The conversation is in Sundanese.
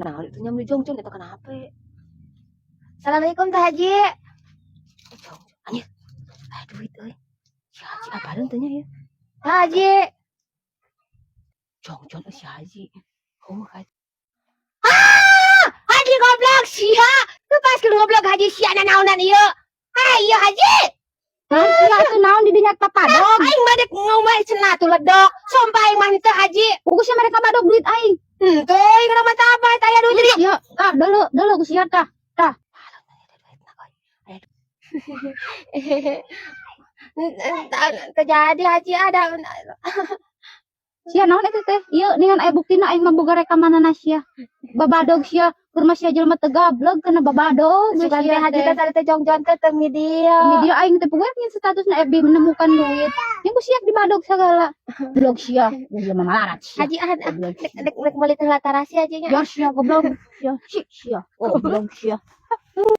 Nah, itu nya meuli jongjon eta kenapa? Assalamualaikum, Teh Haji. Eh, jongjon. Anjir. Aya duit euy. Si Haji apaleun teh nya ieu? Teh Haji. Jongjon euy si Haji. Oh, Haji. Ah! Haji goblok sia. Lepaskeun goblok Haji sia nanaonan ieu. Ayo Haji. Nah, sia atuh naon di dinya papadog? Aing mah dek ngomah cenah tuh ledok. Sumpah aing mah henteu, Haji. Puguh sia mereka badog duit aing. Henteu, aing mah apa aya duit di Sia, tah deuleu deuleu ku sia tah. Tah. Terjadi Haji ada. Sia naon eta teh? Ieu ningan aya buktina aing mah boga rekamanana sia. Babadog sia, keur mah sia jelema teu gableg kana babadog we Sugan sia teh Haji teh. Teh tadi teh jongjon teh teu media. Media aing teh puguh nyin statusna FB menemukan duit. Yang ku sia dibadog segala. Goblok sia, jelema malarat sia. Haji ah Goblok dek sia. Dek dek meuli teh tarasi Haji nya. Ya sia goblok. Sia, si sia. Goblok sia.